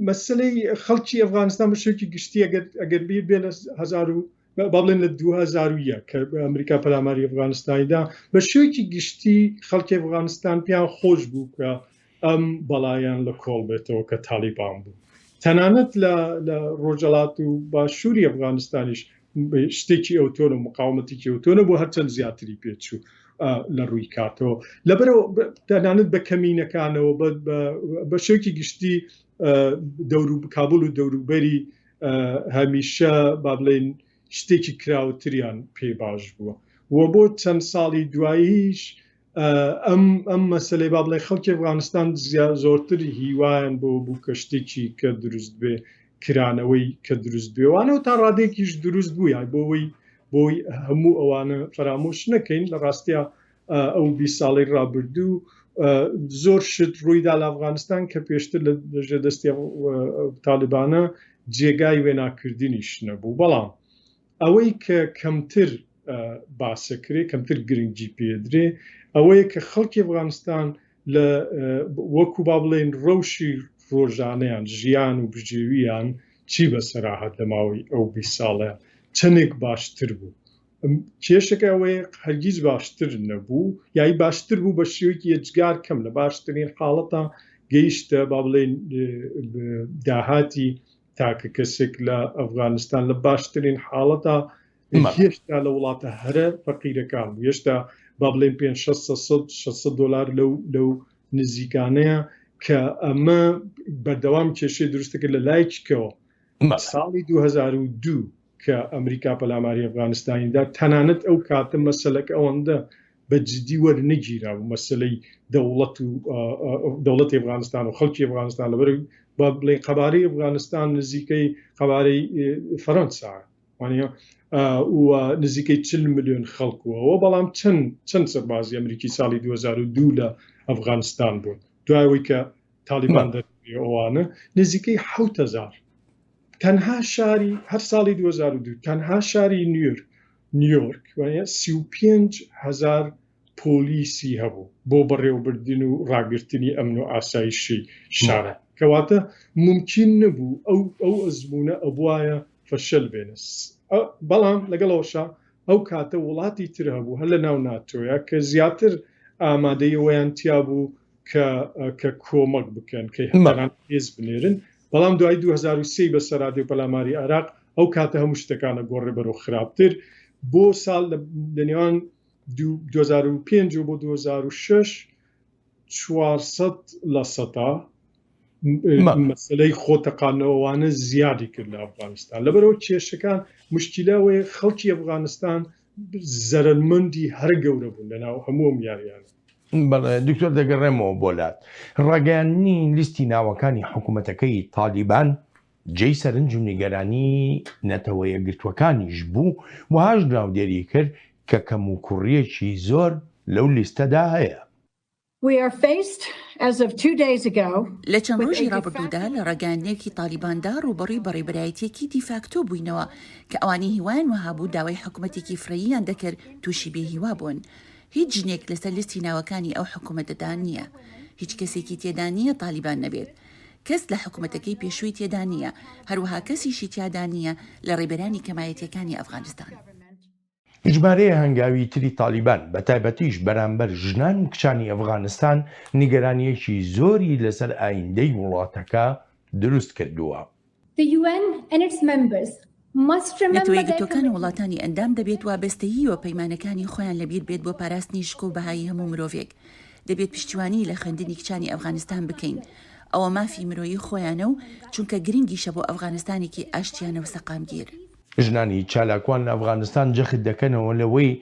مەسلەی خەڵکی ئەفغانستان بە شێوەیەکی گشتی ئەگەر ئەگەر بیر بێ لە هەزار و با بڵێن لە 2001 کە ئەمریکا پەلاماری ئەفغانستانیدا بە شێوەیەکی گشتی خەڵکی ئەفغانستان پێیان خۆش بوو کە ئەم بەڵایان لە کۆڵ بێتەوە کە تالیبان بوو تەنانەت لە لە ڕۆژەڵات و باشووری ئەفغانستانیش شتێکی ئەوتۆن و مقاومەتێکی ئەوتۆنە بۆ هەرچەند زیاتری پێچوو لە ڕووی کاتەوە لەبەرەوە تەنانەت بە کەمینەکانەوە بە شێوکی گشتی دەور کابل و دەوروبەری هەمیشە با بڵێن شتێکی کراوتریان پێ باش بووە و بۆ چەند ساڵی دواییش ئەم ئەم مەسلەی با بڵێ خەڵکی ئەفغانستان زۆرتر هیوایان بۆ بوو کە شتێکی کە دروست بێ کرانەوەی کە دروست بێوانەوە تا ڕادێکیش دروست بوو یان بۆەوەی بۆی هەموو ئەوانە فەرامۆش نەکەین لە ڕاستیا ئەو 20 ساڵی ڕابردوو زۆر شت ڕوویدا لە ئەفغانستان کە پێشتر لە ژێر دەستی تاالبانە جێگای وێناکردنیش نەبوو بەڵام ئەوەی کە کەمتر باسەکرێ کەمتر گرنگی پێدرێ ئەوەیە کە خەڵکی ئەفغانستان لە وەکو با بڵێن ڕەوشی ڕۆژانەیان ژیان و بژێویان چی بەسەرا هات لە ماوەی ئەو 20 ساڵەیان چەندێک باشتر بوو کێشەکە ئەوەیە هەرگیز باشتر نەبوو یای باشتر بوو بە شێوەیەکی یەجگار کەم لە باشترین حاڵەتە گەیشتە با بڵێن داهاتی تاکە کەسێک لە ئەفغانستان لە باشترین حاڵەتە هێشتا لە وڵاتە هەرە فەقیرەکان بوو هێشتا با بڵێن 5 600 دلار لەو لەو نزیکانەیە کە ئەمە بەردەوام کێشەی دروستە کرد لە لایکەوە ساڵی 2002 کە ئەمریکا پەلاماری ئەفغانستانی دا تەنانەت ئەو کاتە مەسەلەکە ئەوەندە بە جدی وەرنەگیرا و مەسەلەی دەوڵەت و دەوڵەتی ئەفغانستان و خەڵکی ئەفغانستان لەبەر با بڵێن قەبارەی ئەفغانستان نزیکەی قەبارەی فەرەنسا وانە و نزیکەی 40 ملیۆن خەڵک بووەوە بەڵام چەند چەند سەربازی ئەمریکی ساڵی 2002 لە ئەفغانستان بوون دوای ئەوەی کە تالیبان دەرەوانە نزیکەی 7000 تەنها شاری هەر ساڵی 2002 تەنها شاری نیویۆرک نیویۆرک وانە 35 هزار پۆلیسی هەبوو بۆ بەڕێوەبردن و ڕاگرتنی ئەمن و ئاسایشی شارە کەواتە مومکین نەبوو ئەو ئەو ئەزموونە ئەبوایە فەشەل بێنە بەڵام لەگەڵەوەشا ئەو کاتە وڵاتی تر هەبوو هەر لە ناو ناتۆیە کە زیاتر ئامادەی ئەوەیان تیا بوو کە کە کۆمەک بکەن کە هەتەنان هێز بنێرن بەڵام دوای 2023 بەسەرادێ و پەلاماری عێراق ئەو کاتە هەموو شتەکانە گۆڕێ بەرەو خراپتر بۆ ساڵ لە نێوان 2005 بۆ 2006 400 لە سەتا مەسلەی خۆ تەقاندنەوەوانە زیادی کرد لە ئەفغانستان لەبەرەوە کێشەکان مشکیلەوەی خەڵکی ئەفغانستان زەرەرمەندی هەرە گەورە بوون لەناو هەموو ئەم یاریانە. بەڵێ دکتۆر دەگەڕێمەوە بۆ لات. ڕاگەیاندنی لیستی ناوەکانی حکوومەتەکەی تالیبان جێی سەرنج و نیگەرانی نەتەوە یەکگرتووەکانیش بوو، وەهاش ناودێری کرد کە کەموکوڕییەکی زۆر لەو لیستەدا هەیە. لە چەند ڕۆژی ڕابردوودا لە ڕاگەیاندنێکی تالیباندا ڕووبەڕووی بەڕێوبەرایەتییەکی دیفاکتۆ بووینەوە کە ئەوانەی هیوایان وەها بوو داوای حکومەتێکی فرەییان دەکرد تووشی بێهیوا بوون. هیچ ژنێک لەسەر لیستی ناوەکانی ئەو حکومەتەدا نییە. هیچ کەسێکی تێدا نییە تالیبان نەبێت. کەس لە حکومەتەکەی پێشووی تێدا نییە، هەروەها کەسیشی تیادا نییە لە ڕێبەرانی کەمایەتییەکانی ئەفغانستان. ژمارەیە هەنگاوی تری تالیبان بە تایبەتیش بەرامبەر ژنان و کچانی ئەفغانستان نیگەرانییەکی زۆری لەسەر ئایندەی وڵاتەکە. دروست کردووە. The UN and its members must remember نەتەوە their یەکگرتووەکان و commitment. وڵاتانی ئەندام دەبێت وابەستەیی و پەیمانەکانی خۆیان لەبیر بێت بۆ پاراستنی شکۆ و بەهایی هەموو مرۆڤێک. دەبێت پشتیوانی لە خوێندنی کچانی ئەفغانستان بکەین. ئەوە مافی مرۆیی خۆیانە و چونکە گرنگیشە بۆ ئەفغانستانێکی ئاشتیانە و سەقامگیر. ژنانی چالاکوان لە ئەفغانستان جەخت دەکەنەوە لەوەی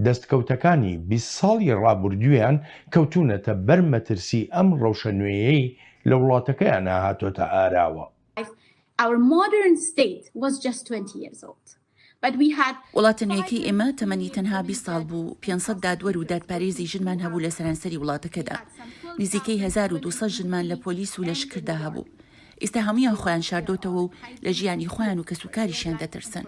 دەستکەوتەکانی 20 ساڵی ڕابوردوویان کەوتوونەتە بەر مەترسی ئەم ڕەوشە نوێیەی لە وڵاتەکەیانا هاتۆتە ئاراوە. Our modern state was just 20 years old. But we had وڵاتە نوێیەکەی ئێمە تەمەنی تەنها 20 ساڵ بوو، 500 دادوەر و دادپارێزی ژنمان هەبوو لە سەرانسەری وڵاتەکەدا. نزیکەی 1200 ژنمان لە پۆلیس و لەشکردا هەبوو. ئیستا هەموویان خۆیان شاردۆتەوە و لە ژیانی خۆیان و کەسوکاریشیان دەترسن.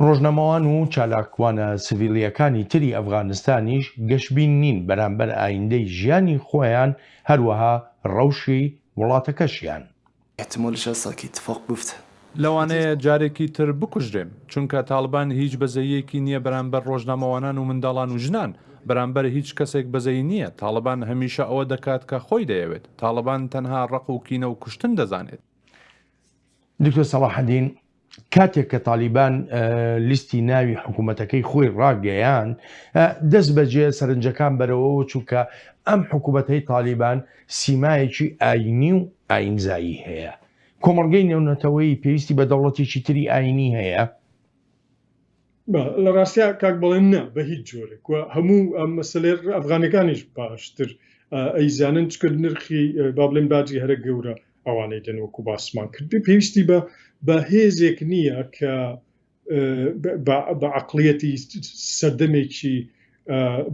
ڕۆژنامەوان و چالاکوانە سڤیلییەکانی تری ئەفغانستانیش گەشبین نین بەرامبەر ئایندەی ژیانی خۆیان هەروەها ڕەوشی وڵاتەکەشیان. لەوانەیە جارێکی تر بکوژرێم، چونکە تاڵبان هیچ بەزەییەکی نییە بەرامبەر ڕۆژنامەوانان و منداڵان و ژنان، بەرامبەر هیچ کەسێک بەزەیی نییە، تاڵبان هەمیشە ئەوە دەکات کە خۆی دەیەوێت، تاڵبان تەنها ڕق و کینە و کوشتن دەزانێت. دکتۆر سەڵاحەدین، کاتێک کە تالیبان لیستی ناوی حکوومەتەکەی خۆی ڕاگەیان دەست بەجێ سەرنجەکان بەرەوەوە چوو کە ئەم حکوومەتەی تالیبان سیمایەکی ئاینی و ئاینزایی هەیە کۆمەڵگەی نێونەتەوەیی پێویستی بە دەوڵەتێکی تری ئاینی هەیە؟ لە ڕاستیا کاک بەڵێن نا بە هیچ جۆرێک و هەموو ئەم مەسەلەی ئەفغانەکانیش باشتر ئەیزانن چکە نرخی با بڵێن باجی هەرە گەورە ئەوانەی دەن وەکو باسمان کرد پێویستی بە بە هێزێک نییە کە بە عقلیەتی سەردەمێکی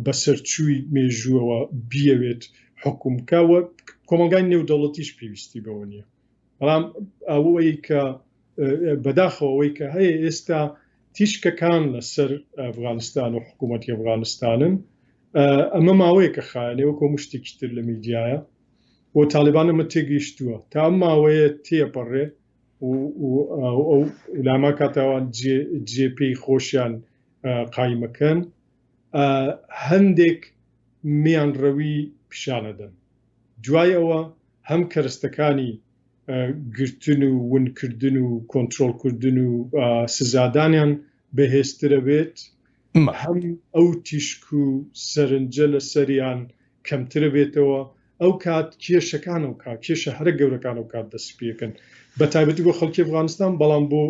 بەسەرچووی مێژووەوە بیەوێت حکوم بکە و کۆمەڵگای نێودەوڵەتیش پێویستی بەوە نییە بەڵام ئەوەی کە بەداخەوە ئەوەی کە هەیە ئێستا تیشکەکان لەسەر ئەفغانستان و حکوومەتی ئەفغانستانن ئەمە ماوەیەکە خایەنێ وەکۆ مشتێکی تر لە میدیایە و تاالبان ئەمە تێگەیشتووە تا ئەم ماوەیە تێپەڕێ ئەو لاما کاتاوان جێ پێی خۆشیان قایمەکەن هەندێک میان ڕەوی پیشانەدەن دوای ئەوە هەم کەرستەکانی گرتن و ونکردن و کۆنترۆڵکردن و سزادانیان بەهێزترە بێت، هەم ئەو تیشک و سەرنجە لەسەریان کەمترە بێتەوە، ئەو کات کێشەکان ئەو کات کێشە هەرە گەورەکان ئەو کات دەست پێکەن بە تایبەتی بۆ خەڵکی ئەفغانستان بەڵام بۆ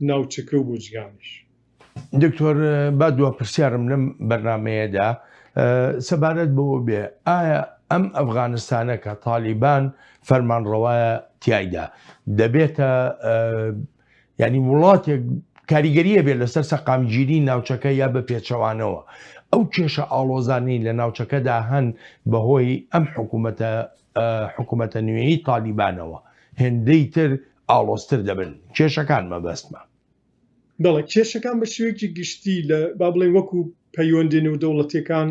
ناوچەکە و بۆ جیهانیش. دکتۆر با دوا پرسیارم لەم بەرنامەیەدا سەبارەت بەوە بێ ئایا ئەم ئەفغانستانە کە تالیبان فەرمانڕەوایە تیایدا دەبێتە ینی وڵاتێک کاریگەریە بێت لەسەر سەقامگیری ناوچەکە یا بە پێچەوانەوە ئەو کێشە ئاڵۆزانەی لە ناوچەکەدا هەن بەهۆی ئەم حکوومەتە حکوومەتە نوێی تالیبانەوە هێندەی تر ئاڵۆزتر دەبن کێشەکان مەبەستمە. بەڵێ کێشەکان بە شێوەیەکی گشتی لە با بڵێین وەکو پەیوەندی نێودەوڵەتیەکان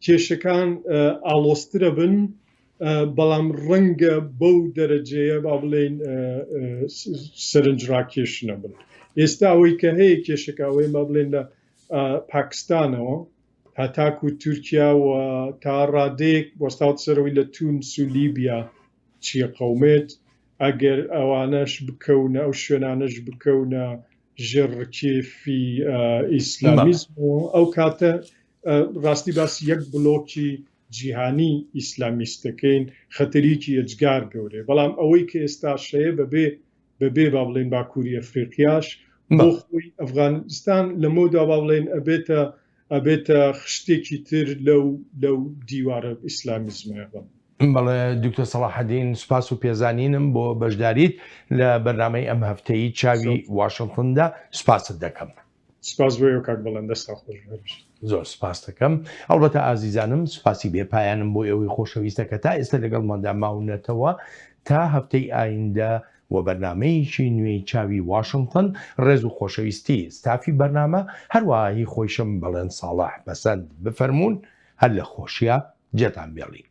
کێشەکان ئاڵۆزترە بن بەڵام ڕەنگە بەو دەرەجەیە با بڵێین سەرنجڕاکێش نەبن ئێستا ئەوەی کە هەیە کێشەکە ئەوەی با بڵێن لە پاکستانەوە هەتاکو تورکیا و تا ڕادەیەک وەستاوت سەرەوەی لە تونس و لیبیا چیە قەومێت ئەگەر ئەوانەش بکەونە ئەو شوێنانەش بکەونە ژێر ڕکێفی ئیسلامیزم و ئەو کاتە ڕاستی باسی یەک بلۆکی جیهانی ئیسلامیستەکەین خەتەریکی ئێجگار گەورەیە بەڵام ئەوەی کە ئێستاش هەیە بەبێ بەبێ با بڵێین باکووری ئەفریقیاش بۆ خۆی ئەفغانستان لەمەودا با بڵێین ئەبێتە ئەبێتە خشتێکی تر لەو لەو دیوارە ئیسلامیزمەیە بەڵێ. بەڵێ دکتۆر سەڵاحەدین سوپاس و پێزانینم بۆ بەشداریت لە بەرنامەی ئەم هەفتەی چاوی واشنتندا سوپاست دەکەم. سپاس بۆ ئێوە کاک بەڵێن دەستتان خۆش بێت. زۆر سپاست دەکەم. ئەڵبەتە ئازیزانم سپاسی بێ پایانم بۆ ئێوەی خۆشەویستە کە تا ئێستا لەگەڵماندا ماونەتەوە تا هەفتەی ئایندە و بەرنامەیەکی نوێی چاوی واشنتن ڕێز و خۆشەویستی ستافی بەرنامە هەروەها هی خۆیشم بەڵێن ساڵح پەسەند بفەرموون هەر لە خۆشیا جێتان بێڵین.